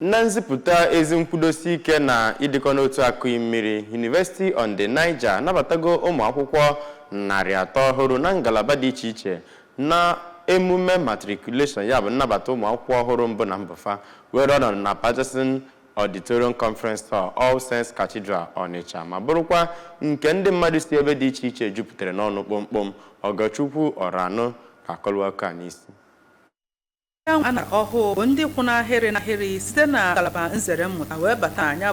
Na nzipụta ezi nkwudosi ike na ịdịkọ n'otu akụghị mmiri, University on the Niger anabatago ụmụ akwụkwọ 300 ọhụrụ na ngalaba dị iche iche na emume matriculation, ya bụ nnabata ụmụ akwụkwọ ọhụrụ mbụ na mbụfa, were ọnọdụ na Patterson Auditorium Conference Hall, All Saints Cathedral, Onitsha, ma bụrụkwa nke ndị mmadụ si ebe dị iche iche jupụtara n'ọnụ kpomkpom. Ọgọchukwu Ọranụ ka akọlụ a n'isi. A na ọhụụ bụ ndị kwụ n'ahịrị n'ahịrị site na ngalaba nzere mmụta wee bata anya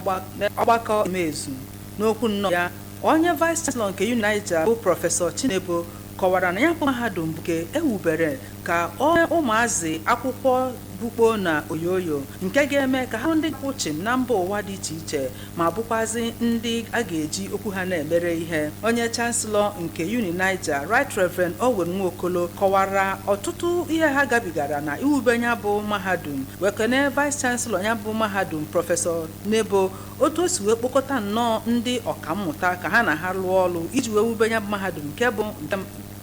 ọgbakọ emezu. N'okwu nnọọ ya, onye Vice Chancellor nke Uniniger bụ Prọfesọ Chinebo kọwara na ya bụ mahadum bụ nke ewubere ka o nye ụmụazị akwụkwọ bukpo na oyoyo, nke ga-eme ka ha bụrụ ndị kwụ chịm na mba ụwa dị iche iche, ma bụkwazị ndị a ga-eji okwu ha na-emere ihe. Onye Chancellor nke Uniniger, Right Reverend Owen Nwokolo, kọwara ọtụtụ ihe ha gabigara na iwube ya bụ mahadum, wee kene Vice Chancellor ya bụ mahadum, Prọfesọ Nebo, otu o si wee kpokọta nnọọ ndị ọkammụta ka ha na ha lụọ ọrụ iji wee wube ya bụ mahadum, nke bụ nke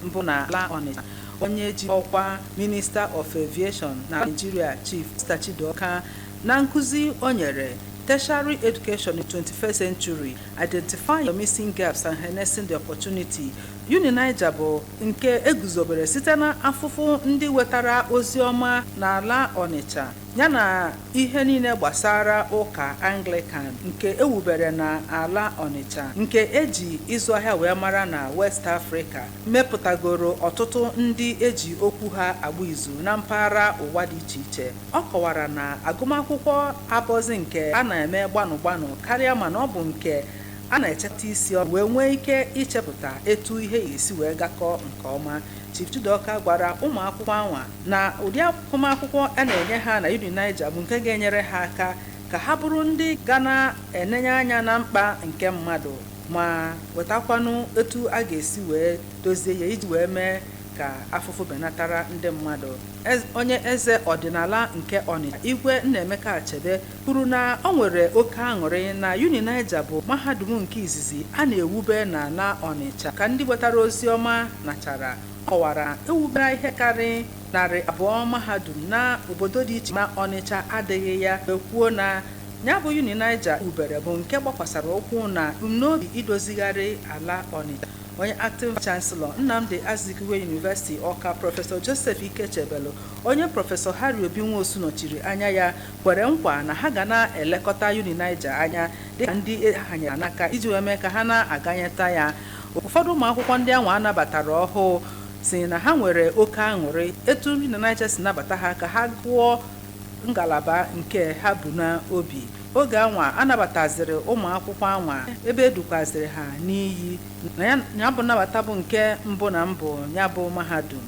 mbụ n'ala Ọnịcha. Onye ji ọkwa Minister of Aviation na Nigeria, Chief Chidoka, na nkụzi o nyere, "Tertiary Education in 21st Century: Identify Your Missing Gaps and Harnessing the Opportunity", Uniniger bụ nke eguzobere site na afụfụ ndị wetara ozi ọma n'ala Ọnịcha, yana ihe niile gbasara ụka Anglican nke ewubere na ala Ọnịcha, nke eji ịzụ ahịa wee mara na West Africa, mepụtagoro ọtụtụ ndị eji okwu ha agba izu na mpaghara ụwa dị iche iche. Ọ kọwara na agụmakwụkwọ abụzi nke a na-eme gbanụ gbanụ karịa, mana ọ bụ nke a na-echeta isi wee nwee ike ichepụta etu ihe ga-esi wee gakọọ nke ọma. Chief Chidoka gwara ụmụ akwụkwọ anwa na ụdị agụmakwụkwọ a na-enye ha na Uniniger bụ nke ga-enyere ha aka ka ha bụrụ ndị ga na-enenye anya na mkpa nke mmadụ, ma wetakwanụ etu a ga-esi wee dozie ya iji wee mee ka afụfụ benatara ndị mmadụ. Onye eze ọdịnala nke Ọnịcha, Igwe Nnaemeka Achebe, kwuru na ọ nwere oke aṅụrị na Uniniger bụ mahadum nke izizi a na-ewube n'ala Ọnịcha ka ndị wetara ozi ọma nachara. Ọ kọwara ewubere ihe karị 200 mahadum na obodo dị iche, ma Ọnịcha adịghị ya, wee kwuo na ya bụ Uniniger wubere bụ nke gbakwasara ụkwụ na ebumnobi idozigharị ala Ọnịcha. Onye Acting Chancellor, Nnamdi Azikiwe University, Ọka, Prọfesọ Joseph Ikechebelu, onye Prọfesọ Harry Obi Nwosu nọchiri anya ya, kwere nkwa na ha ga na-elekọta Uniniger anya dịka ndị hanyere n'aka iji wee mee ka ha na-aganyeta ya. Ụfọdụ ụmụ akwụkwọ ndị ahụ anabatara ọhụụ si na ha nwere oke aṅụrị etu Uniniger si nabata ha ka ha gụọ ngalaba nke ha bụ n'obi. Oge anwa anabataziri ụmụ akwụkwọ anwa, ebe edukwaziri ha n'iyi na ya bụ nnabata bụ nke mbụ na mbụ ya bụ mahadum.